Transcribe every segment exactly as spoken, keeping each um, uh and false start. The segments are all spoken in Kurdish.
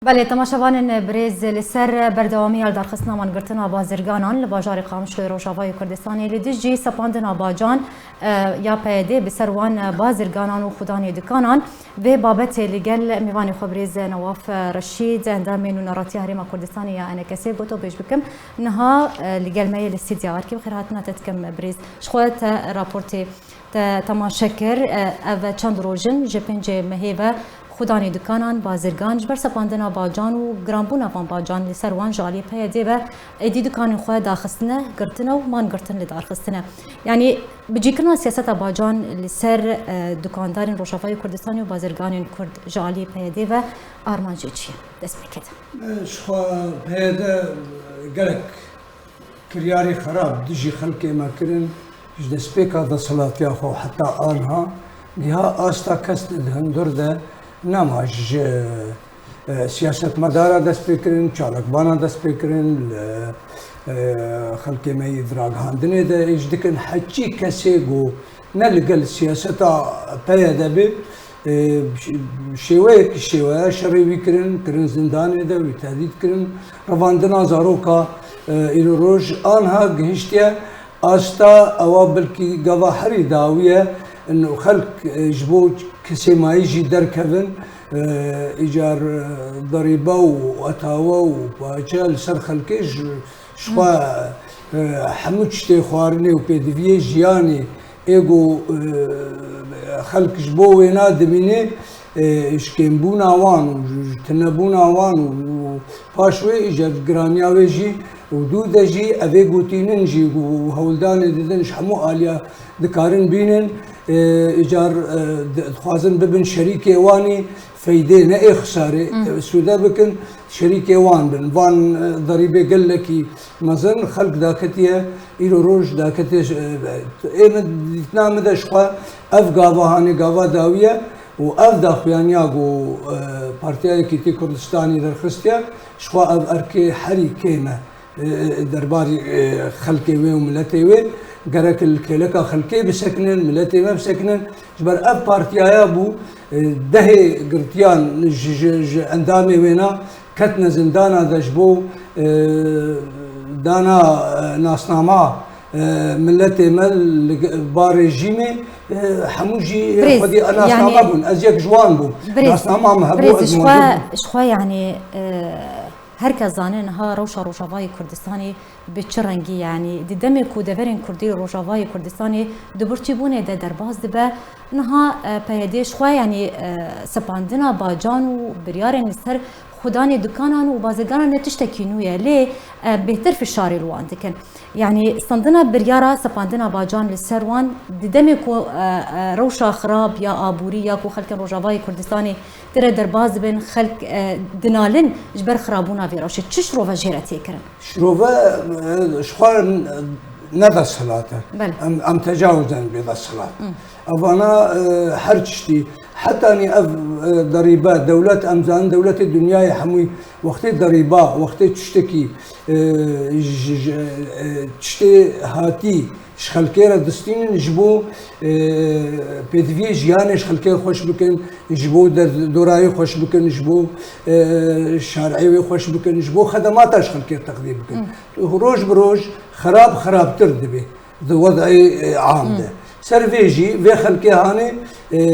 Belê, temaşevanên birêz, li ser berdewamiya li darxistina mangirtina bazirganan li bajarê Qamişloyê Rojavayê Kurdistanê li dijî sepandina bacan, e, ya P Y D bi ser wan bazirganan û xudanê dikanan, vê babetê li gel mêvanê xwe birêz Newaf Reşîd, endamê nûneratiya Herêma Kurdistanê ya E N K S ê, gotobêj bikim. Niha, e, li gel me yê li stûdya. Erkê bi xêr hatina te dikim birêz. Ji xwe te raportê te temaşe kir, e, ev çend roj in, ji pêncê mehê ve xudanê dikanan, bazirgan, ji ber sepandina bacan û giranbûna van bacan li ser wan ji aliyê P Y D ve êdî dikanên xwe daxistine, girtine û man girtin li dar xistine. Yanî bicîkirina siyaseta bacan li ser, e, dukandarên Rojavayê Kurdistanê û bazirganên Kurd ji aliyê P Y D ve armancê çi ye? Dest pê kete. Ji xwe P Y D gelek kiryarê xerab dijî xelkê me kirin, ji destpêka desthilatiya xwe heta aniha niha asta kes di hundir de nema ji, e, siyasetmedara dest pê kirin, çalakvana dest pê kirin, li, e, xelkê me yî di ragihandinê de êş dikin. Heçî kesê ku ne li gel siyaseta P Y D be, e, şêweyek şêweya şerê wî kirin, kirin zindanê de, wî tehdît kirin. Revandina zaroka, e, îro roj anha gihiştiye asta ewa belkî gava herî dawiye, û xelk, e, ji bo kesêmayî jî derkevin, e, îcar, e, derîbe û etawe û paçe li ser xelkê ji, ji xwe, e, hemû tiştê xwarinê û pêdiviyê jiyanê ê ku, e, xelk ji bo wêna dimîne, e, ji kêmbûna wan û ji, ji tunebûna wan û, û paş wê îcar giraniya wê jî û dû de jî evê gotînin jî û hewldanê didin ji hemû aliya dikarin bînin, e, îcar, e, di-, dixwazin bibin şerîkê wanî feydê ne ê xisarê, e, sûde bikin, şerîkê wan bin. Van, e, derîbê gelekî mezin xelk daketiye, îro roj daketiye, e, ê min dîtina min de ji xwe ev gava hanê gava dawiye û ev daxuyaniya ku, e, Partiya Yekîtî Kurdistanî derxistiye, ji xwe ev erkê herî kêm e, e, derbarî, e, xelkê wê û miletê wê. Gerek li kêleka xelkê bisekinin, miletê me bisekinin. Ji ber ev partiyaya bû, e, dehê girtiyan ji, ji, ji endamê wêna ketine zindana de ji bo, e, dana, e, nasnama, e, miletê me li ge-, ba rejîmê, e, hemû jî Birêz, xwedî nasnama yanî bûn. Ez yek ji wan bûm. Birêz, Nasnama min hebû, birêz, ez ji xwe, mewcûd bûm. Ji xwe, yanî, e, her kes zane niha rewşa Rojavayê Kurdistanê bi çi rengî, yanî di demê ku deverên Kurdî li Rojavayê Kurdistanê di birçîbûnê de derbas dibe, niha, e, P Y D ji xwe, yanî, e, sepandina bacan û biryarên li ser xudanê dikanan û bazirganan ne tiştekî nû ye, lê, e, bêhtir fişarê li wan dikin. Yanî standina biryara sepandina bacan li ser wan di demê ku, e, e, rewşa xirab ya aborî ya ku xelkên Rojavayê Kurdistanê tire derbas dibin, xelk, e, dinalin ji ber xirabûna vê rewşê. Çi şirove jê re tê kirin? Şirove, e, ji xwe ne desthilat e. Belê. Em, em tecawizên bê desthilat. Hı. Evana, e, her tiştî, hetanî ev, e, derîbe, dewlet, em zanin dewletê dinyayê hemûyî wextê derîba, wextê tiştekî, e, ji, ji, e, tiştê hatî, ji xelkê re distînin, ji bo, e, pêdiviyê jiyanê ji xelkê xweş bikin, ji bo derdorayê xweş bikin, ji bo, e, şareyê wê xweş bikin, ji bo xedemata ji xelkê teqdîm bikin. Hı. Roj bi roj xerab xerabtir dibe di wed'ê, e, am de. Hı. Ser vê jî vê xelkê hanê, e, e,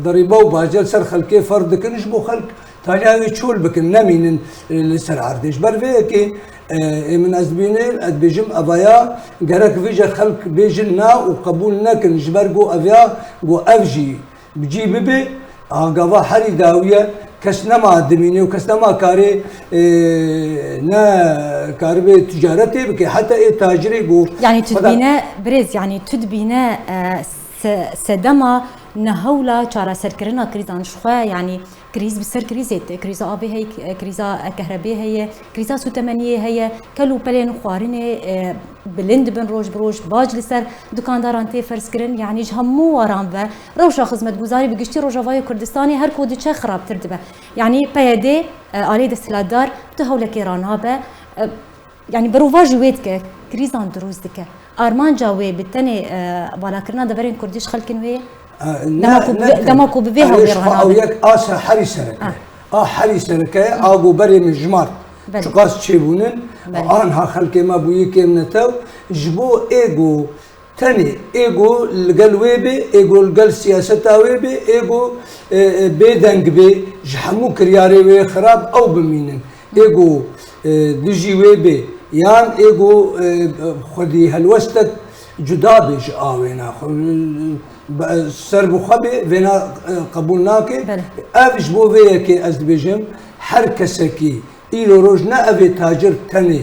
derîba û bace li ser xelkê ferz dikin, ji bo xelk taliya wê çol bikin, nemînin, e, li ser erdê. Ji ber vê yekê, e, ê min ez dibînim, ez dibêjim, evaya gerek vêce xelk bêjin na û qebûl nekin, ji ber ku ev ya, ku ev jî bi cî bibe, a gava herî dawiye, kes nema dimîne û kes nema karê, e, ne karibê ticaretê bike, heta ê tacirê ku Yanî tu xweda dibîne, birêz, yanî tu dibîne, e, se-, sedema nehewla çareserkirina krîzan ji xwe, yanî Krîz bi ser krîzê tê. Krîza avê heye, krîza kehrebê heye, krîza sûtemeniyê heye, kel û pelên xwarinê, e, bilind dibin roj bi roj, bac li ser dukandaran tê ferzkirin. Yanî ji hemû waran ve rewşa xizmetguzarî bi giştî Rojavayê Kurdistanê her ku diçe xirabtir dibe. Yanî P Y D, e, aliyê desthilatdar tu hewlekê ranabe. E, Yanî berovajî wê dike, krîzan dirûst dike. Armanca wê bi tenê, e, valakirina deverên kurdî ji xelkên wê ye? E, ne, Dema ku bi ne vê, te- dema ku bi vê ew hewlê yek, ew ranabe. Yek asa herî sereke. Ha. A herî sereke ye, a ku berê min jimart, Belê. Çiqas çêbûnin, Belê. Anha xelkê me bûyî kêm netew, ji bo ê ku tenê ê ku li gel wê bê, ê ku li gel siyaseta wê bê, ê ku, e, e, bêdeng bê, ji hemû kiryarê wê xirab ew bimînin. Ê ku, e, dijî wê bê, yan ê ku, e, xwedî helwestek cuda bê ji a wêna. Xwe, be-, ser bi xwe bê, vêna, e, qebûl nake. Belê. Ev ji bo vê yekê ez dibêjim, her kesekî îro roj ne ev ê tacir tenê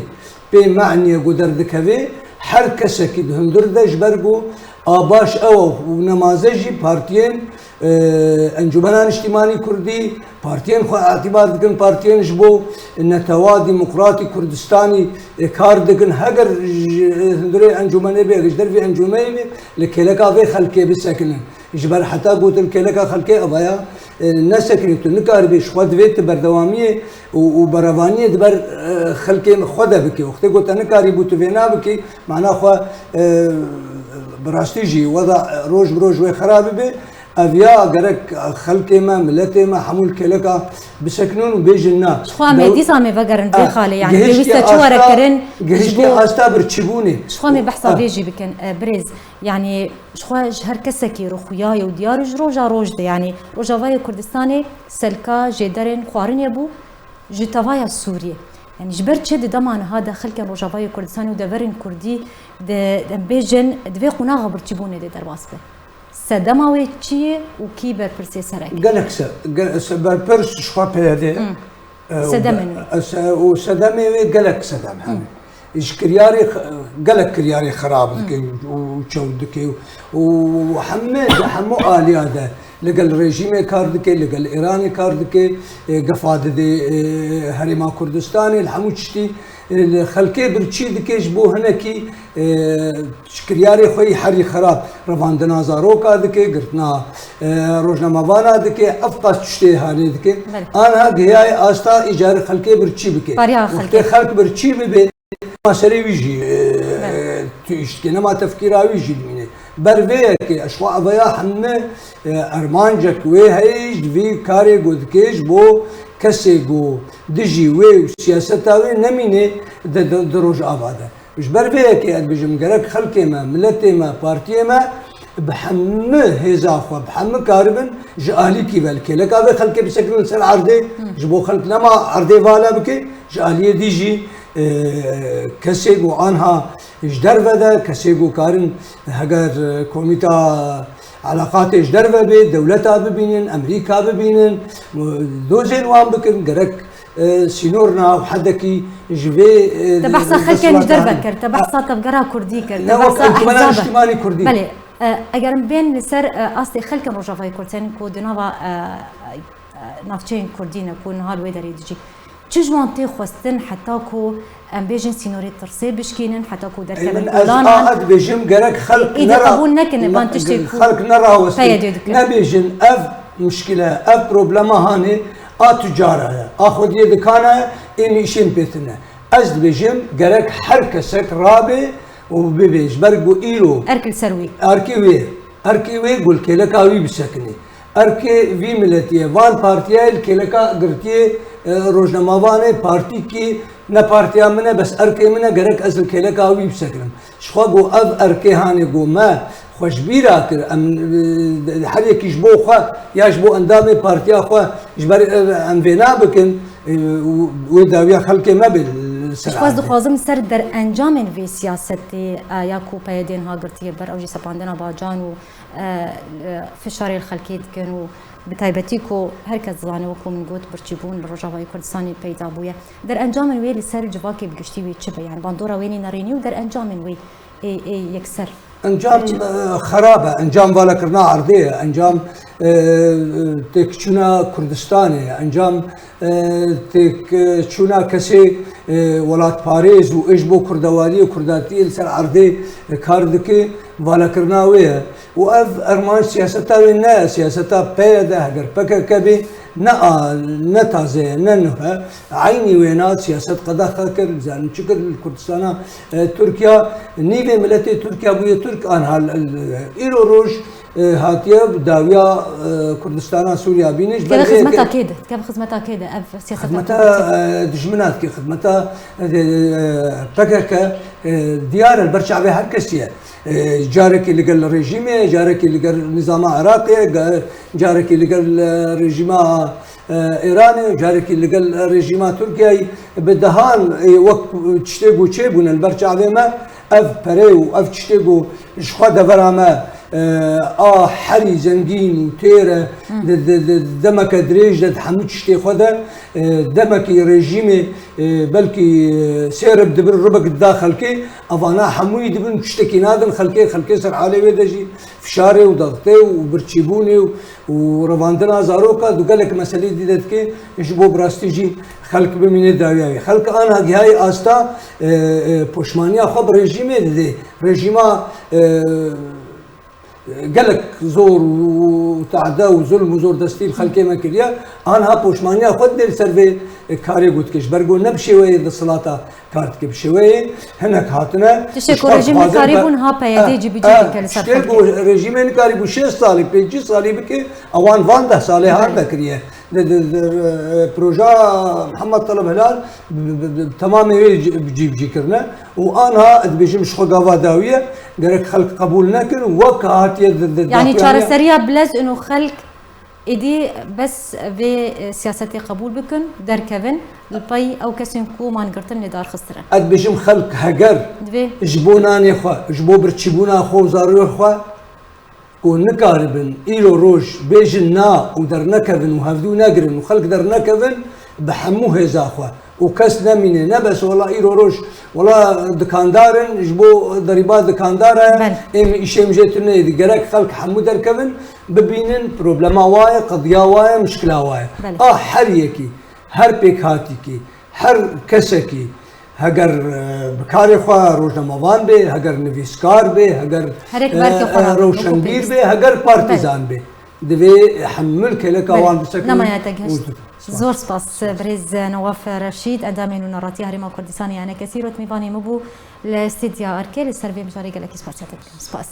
pê maniye ku derdikeve, her kesekî di hundir de ji ber ku a baş ew e û nemaze jî partiyên, e, Encûmena Niştîmanî Kurdî, partiyên xwe îtibar dikin, partiyên ji bo netewa demokratî Kurdistanî, e, kar dikin. Heger ji, e, hundirê encûmenê bê, ji dervê encûmenê bê, li kêleka vê xelkê bisekinin. Ji ber heta gotin kêleka xelkê evaya, e, nesekinî, tu nikaribî ji xwe divê tu berdewamiyê û, û berevaniyê di ber, e, xelkê xwe de bikî. Wextê ku te nikarîbû tu vê nabikî, mana xwe, e, bi rastî jî weda, e, roj bi roj wê xera bibe. Ev ya gerek xelkê me, miletê me, hemû li kêleka bisekinin û bêjin na. Ji xwe em ê Dew-, dîsa em ê vegerin vê Ah, xalê, yani gihiştiye pêwîst e çi were asta, kirin ji gihiştiye bo asta birçîbûnê. Ji xwe em ê behsa Ah. vê jî bikin, e, birêz. Yani ji xwe ji her kesekî rixuyayê û diyar û ji roja roj de, yani Rojavayê Kurdistanê selka jêderên xwarinê bû ji tevaya Sûriyê. Yani ji ber çi di dema niha de xelkên Rojavayê Kurdistanê û deverên Kurdî de, em bêjin, di vê qonaxa birçîbûnê de derbas bin? Sedema wê çi ye û kî berpirsê sereke? Gelek se-, ge-, se-, berpirs ji xwe P Y D. Hmm. E, û Sedemên be-, wê. e, se-, û sedemê wê gelek sedem hene. Hmm. Ji kiryarê x-, gelek kiryarê xirab Hmm. dike û çew dike û heme, di hemû aliya de li gel rejîmê kar dike, li gel Îranê kar dike, e, gefa dide, e, Herêma Kurdistanê, li hemû tiştî, e, li xelkê birçî dike ji bo hinekî, e, Ji kiryarê xwe yî herî xirab revandina zaroka dike, girtina, e, rojnamevana dike, ev qas tiştê hanê dike. Belê. Anha gihaye asta îcarê xelkê birçî bike. Bariya Wextê xelkê. xelk birçî bibe, nema serê wî jî, e, Belê. tu iş dike, nema tefkîra wî jî dimîne. Ber vê yekê, ez xwe eveya hemû, e, ermancek wê heye, ji vî karê ku dike, ji bo kesê ku dijî wê û siyaseta wê nemîne di, di, di Rojava de. Ji ber vê yekê ez dibêjim, gerek xelkê me, miletê me, partiyê me bi hemû hêza xwe, bi hemû karibin ji alîkî ve li kêleka vê xelkê bisekinin ser erdê, Hmm. ji bo xelk nema erdê vala bike, ji aliyê dî jî, e, kesê ku anha ji derve de, kesê ku karin heger, e, komîta Eleqatê ji derve bê, dewleta bibînin, Emerîka bibînin, dozên wan bikin, gerek, e, sînorna û hedekî ji vê, e, Te behsa xelkên ji desthilatê derve hene. kir, te behsa tevgera kurdî kir, te Ne wek behsa Encûmena ehzaba. Niştimanî Kurdî. Belê, e, eger em bên li ser, e, astê xelkên Rojavayê Kurdistanê ku di nava, e, e, navçeyên kurdî ne ku niha li wê derê dijî. Çi ji wan tê xwestin heta ku em bêjin sînorê tirsê bişkînin, heta ku Ê derkevin min ez kolanan? a ez dibêjim, gerek xelk Ê, êdî nera-, qebûl nekin, ne-, van tiştê ku xelk nerawestin. P Y D dikin. Nebêjin ev muşkile, ev problema hanê a tucara ye, a xwediyê dikana ye, ê nîşên pêtine. Ez dibêjim, gerek her kesek rabe û bibê, ji ber ku îro Erk li ser wî. erkê wê, erkê wê ku li kêleka wî bisekinê. Erkê vî miletiyê, van partiyayê li kêleka girtiyê, e, rojnamevanê, partîkî ne partiya min e, bes erkê min e, gerek ez li kêleka wî bisekinim. Ji xwe ku ev erkê hanê ku me xwe ji bîra kir, em, e, her yekî ji bo xwe ya ji bo endamê partiya xwe ji ber, e, em vê nabikin, e, û wê dawiya xelkê me bê li ser Ji xwe ez erdê. dixwazim ser derencamên vê siyasetê, e, ya ku P Y D niha girtiye ber, ew jî sepandina bacan û, e, e, fişarê li xelkê dikin û bi taybetî ku her kes dizane, wekî min got, birçîbûn li Rojavayê Kurdistanê peyda bûye. Derencamên wê li ser civakê bi giştî wê çi be? Yani bandora wê nî nerênî û derencamên wê ê, ê yekser. Encam, Peki. e, xerab e, encam valekirina erdê ye, encam, e, têkçûna Kurdistanê ye, encam, e, têkçûna kesê, e, welatparêz û ê ji bo kurdewariyê, kurdatiyê li ser erdê, e, kar dike, valekirina wê ye. Û ev armanc siyaseta wê ne, siyaseta P Y D, heger P K K bê, ne a, ne taze ye, ne nuh e. Eynî wêna siyaset qedexe kir, zanim çi kir li Kurdistana, e, Tirkiya, nîvê miletê Tirkiya bûye Tirk, anha l-, l-, îro roj e, hatiye bi dawiya, e, Kurdistana Sûriya bîne. Ji ber Dikeve vê xizmeta yekê kê de, dikeve xizmeta kê de, ev siyaseta xizmeta, Kurdistana. E, dijmina dike, xizmeta, e, P K K, e, diyar e, li ber çavê her kesî ye. E, carekî li gel rejîmê, carekî li gel nizama Iraqê, ga-, carekî li gel, e, rejîma, e, Îranê, carekî li gel rejîma Tirkiyeyê bi dehan, e, wek tiştê ku çêbûne li ber çavê me, ev pere û ev tiştê ku ji xwe devera me, e, a herî zengîn û têr e, di, di, di demeke dirêj de di hemû tiştê xwe de, e, demekî rejîmê, e, belkî, e, sê rib dibir ribek dida xelkê, evana hemûyî dibin tiştekî nadin xelkê, xelkê ser halê wê de jî fişarê û dextê û birçîbûnê û, û revandina zaroka du gelek meselê dî de dike, ji bo bi rastî jî xelk bimîne dawiya wê. Xelk anha gihayî asta, e, e, poşmaniya xwe bi rejîmê didê. Rejîma, e, gelek zor û tehde û zulm û zordestî li xelkê me kiriye. Anha poşmaniya xwe didê li ser vê karê ku dike. Ji ber ku ne bi şêweyê desthilata kar dike, bi şêweyê hinek hatine. Tiştê ku rejîm nikarîbûn ha P Y D cî bi cî bike li ser xelkê. Tiştê ku rejîmê nikarîbû şêst salî, pêncî salî bike, ewan van deh salê han vekiriye. Di, di, di, e, proja Mihemed Teleb Hilal bi, bi, bi, bi temamê wê ci-, cî bi cî kirine û anha dibêjim ji xwe gava dawî ye, gerek xelk qebûl nekin, wek hatiye di, di, Yanî daxuyaniya çareseriya bilez û xelk êdî bes vê, e, siyasetê qebûl bikin, derkevin, li pey ew kesên ku man girtin lê darxistir in. Ez dibêjim xelk heger Divê ji bo nanê xwe, ji bo birçîbûna xwe û zarokê xwe ku nikaribin îro roj bêjin na û dernekevin û hevdû negirin û xelk dernekevin bi hemû hêza xwe û kes nemîne, ne bes wela îro roj, wela dikandar in, ji bo derîba dikandar e, Belê. êm îşê min jê tune yê. Gerek xelk hemû derkevin, bibînin problema wa ye, qediya wa ye, mişkila wa ye. Belê. A her yekî, her pêkhatîkî, her kesekî, heger, e, bi karê xwe rojnamevan bê, heger nivîskar bê, heger, Herek e, berkê xwe e, re, rewşenbîr wekû pêwîst. bê, heger partîzan Belê. bê, divê hemû kêleka Belê. wan bisekinin Nemaya te û gihişt. Zor spas. Birêz Newaf Reşîd, endamê nûneratiya Herêma Kurdistanê ya Enekesî, rotmîvanê min bû li stêdya Erkê. Li ser vê mijarê gelekî spasiya te dikim. Spas.